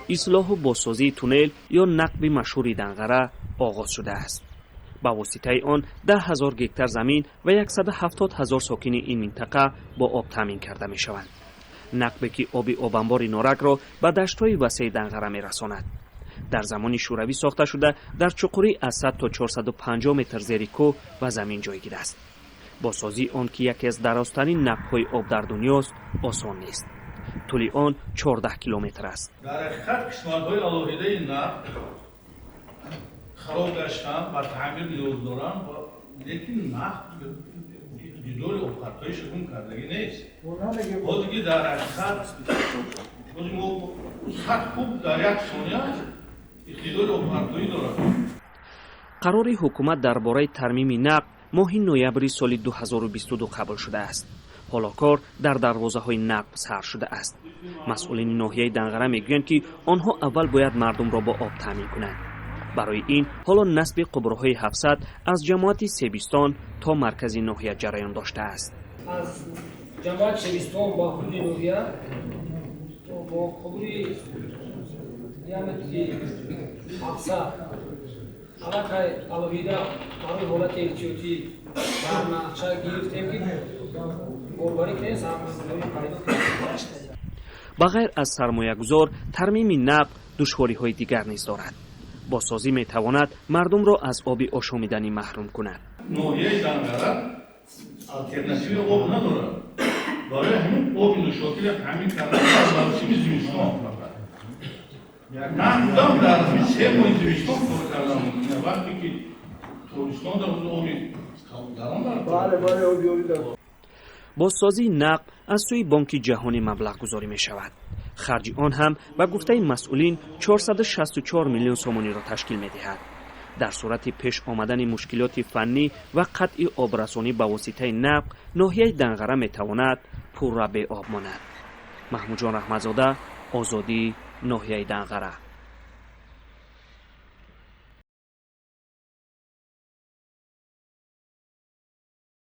Ислоҳу бозсозии туннел ё нақби машҳури Данғара оғоз шудааст. Ба воситаи он 10 000 гектар замин ва 170 000 сокини ин минтақа бо об таъмин карда мешаванд. Нақбе, ки оби обанбори Норакро ба даштҳои васеи Данғара мерасонад, дар замони Шӯравӣ сохта шуда, дар чуқурӣ аз 100 то 450 метр зери кӯҳ ва замин ҷойгир аст. Бозсозии он, ки яке аз дарозтарин нақбҳои об дар дунёст, осон нест. Тӯли он 14 километр аст. Дар ҳақиқат, қисматҳои алоҳидаи нақб хароб гаштанд, ба таъмир ниёз доранд, лекин нақб иқтидори обпартоиша гум кардагӣ нест. Ҳозир ки дар ҳақиқат ҳозир мо 100 куб дар як сония иқтидори обпартоӣ дорад. Қарори ҳукумат дар бораи тармими нақб моҳи ноябри соли 2022 қабул шудааст. Ҳоло кор дар дарвозаҳои нақб сар шудааст. Масъулини ноҳияи Данғара мегӯянд, ки онҳо аввал бояд мардумро бо об таъмин кунанд. Барои ин ҳоло насби қубурҳои 700 аз ҷамоати Себистон то маркази ноҳия ҷараён доштааст. Аз ҷамоати Себистон ба ҳудуди ноҳия бо қубури диаметри 700 аллакай алоҳида барои ҳолати эҳтиётӣ дар нақша гирифтем, ки борбарӣ кунем, сармоягузорӣ пайдо кунем. Ба ғайр аз сармоягузор, тармими нақб душвориҳои дигар низ дорад. Бозсозӣ метавонад мардумро аз оби ошомиданӣ маҳрум кунад. Ноҳияи Данғара алтернативи об надорад. Барои ҳамин оби нӯшокиро таъмин кардан дар мавсими зимистон фақат нақбдам дар 3 моҳи зимистон кор кардан мумкин, вақте ки тобистон дар оби гарон. Бозсозии нақб аз сӯи Бонки Ҷаҳонӣ маблағгузорӣ мешавад. Харҷи он ҳам, ба гуфтаи масъулин, 464 миллион сомониро ташкил медиҳад. Дар сурати пеш омадани мушкилоти фаннӣ ва қатъи обрасонӣ ба воситаи нақб, ноҳияи Данғара метавонад пурра беоб монад. Маҳмудҷон Раҳматзода, Озодӣ, ноҳияи Данғара.